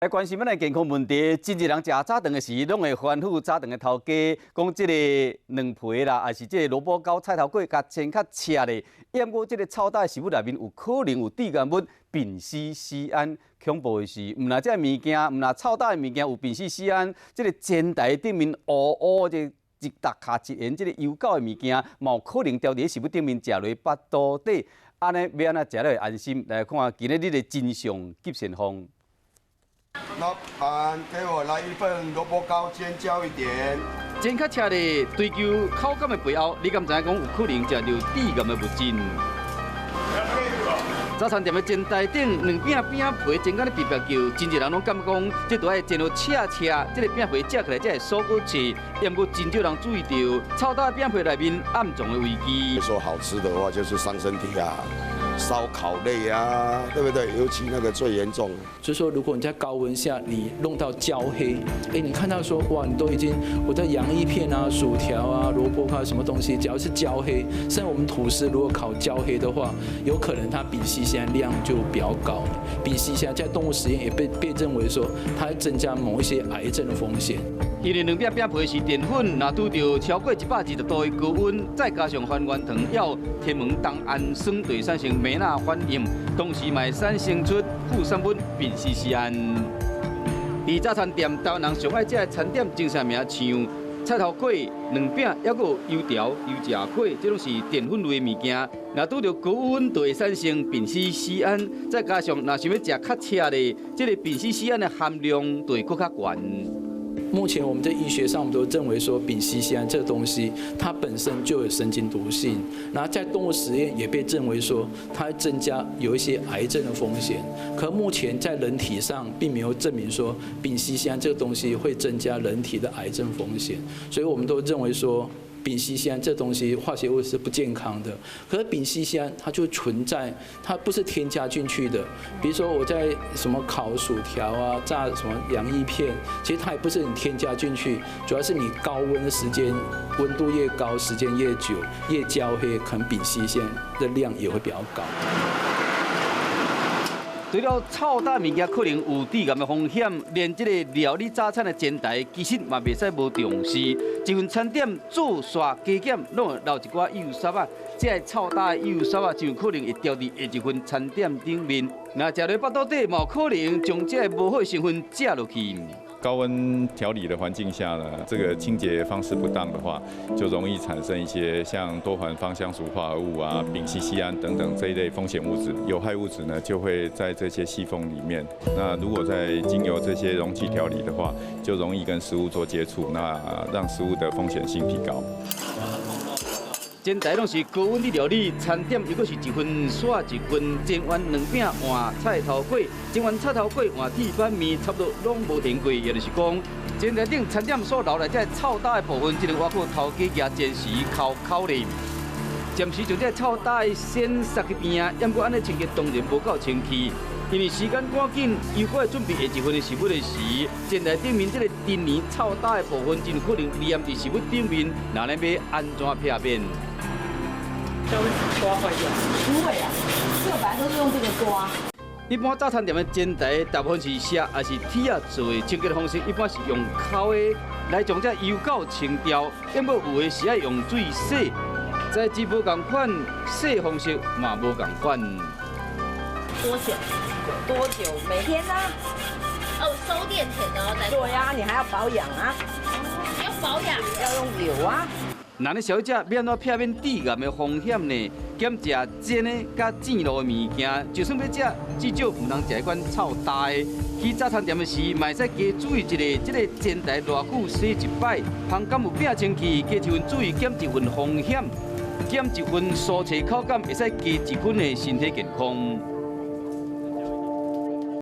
來關心咱的健康問題，真濟人食早頓的時，攏會吩咐早頓的頭家，講這個卵皮啦，抑是這個蘿蔔糕、菜頭粿，共煎較赤咧。毋過這個臭焦的食物內面有可能有致癌物丙烯酰胺。恐怖的是，毋但這個物件，毋但臭焦的物件有丙烯酰胺，這個煎台頂面烏烏這一搭跤一緣這個油垢的物件，嘛有可能牢佇食物頂面食落腹肚底。按呢欲按怎食了會安心？來看今仔日的真相急先鋒。老闆，給我來一份蘿蔔糕，煎焦一點。煎較赤咧，追求口感的背後，你敢知影講有可能食著致癌的物質？早餐店的煎台頂，兩餅餅皮煎甲咧白白叫，真濟人攏感覺講，這著愛煎予赤赤，這個餅皮食起來才會酥閣脆。毋過真少人注意著，臭焦的餅皮內面暗藏的危機。說好吃的話，就是傷身體啊。燒烤類啊，對不對？尤其那個最嚴重。就是說，如果你在高溫下，你弄到焦黑，哎，你看到說，哇，你都已經我的洋芋片啊、薯條啊、蘿蔔糕什麼東西，只要是焦黑，像我們吐司如果烤焦黑的話，有可能它丙烯酰胺量就比較高。丙烯酰胺在動物實驗也被認為說，它會增加某一些癌症的風險。因為兩餅餅皮是澱粉，若拄著超過120度的高溫，再加上還原糖抑天門冬氨酸，就會產生梅納反應，同時嘛會產生出副產物丙烯酰胺。佇早餐店，台灣人上愛食的餐點真啥名像菜頭粿、卵餅，抑閣有油條、油炸粿，這攏是澱粉類的物件。若拄著高溫，就會產生丙烯酰胺，再加上若想欲食較赤的，這個丙烯酰胺的含量就會閣較懸。目前我們在醫學上，我們都認為說丙烯酰胺這個東西，它本身就有神經毒性。然後在動物實驗也被認為說，它會增加有一些癌症的風險。可目前在人體上並沒有證明說丙烯酰胺這個東西會增加人體的癌症風險。所以我們都認為說，丙烯酰胺這東西化學物是不健康的。可是丙烯酰胺它就存在，它不是添加進去的。比如說我在什麼烤薯條啊、炸什麼洋芋片，其實它也不是你添加進去，主要是你高溫的時間，溫度越高，時間越久，越焦黑，可能丙烯酰的量也會比較高。除了臭焦物件可能有致癌的風險，連這個料理早餐的煎台其實嘛袂使無重視。一份餐點做煞加減，攏會留一寡油屑仔，這个臭焦的油屑仔就有可能會牢佇下一份餐點頂面。若食落腹肚底，嘛有可能將這個無好的成分食落去。高溫調理的環境下呢，這個清潔方式不當的話，就容易產生一些像多環芳香族化合物啊、丙烯酰胺等等這一類風險物質、有害物質呢，就會在這些細縫裡面。那如果在經由這些容器調理的話，就容易跟食物做接觸，那讓食物的風險性提高。煎台攏是高溫的料理，餐點又閣是一份煞一份，煎完卵餅換菜頭粿，煎完菜頭粿換鐵板麵，差不多攏無停過。也就是講，煎台頂餐點所留來這臭焦的部分，只能倚靠頭家舉煎時摳口咧。暫時將這臭焦的先殺去邊仔，毋過按呢清潔當然無夠清氣。因為時間趕緊，又閣愛準備下一份的食物的時，煎台頂面這個陳年臭焦的部分，真有可能黏佇食物頂面，那咱欲按怎避免？就會刮壞掉？不會啊，這個本來都是用這個刮。一般早餐店的煎台大部分是錫抑是鐵仔做的，清潔的方式一般是用摳的來將這油垢清掉，毋過有的是愛用水洗，材質無仝款，洗方式嘛無仝款。多久？多久？每天啊？哦，收店前都要再。對呀，你還要保養啊。要保養。要用油啊。那咧消費者欲按怎避免致癌的風險呢？減食煎的佮煎滷的物件，就算欲食，至少毋通食彼款臭焦的。去早餐店的時，嘛會使加注意一下，這個煎台偌久洗一擺，芳敢有摒清氣，加一份注意，減一份風險，減一份蔬菜口感，會使加一分的身體健康。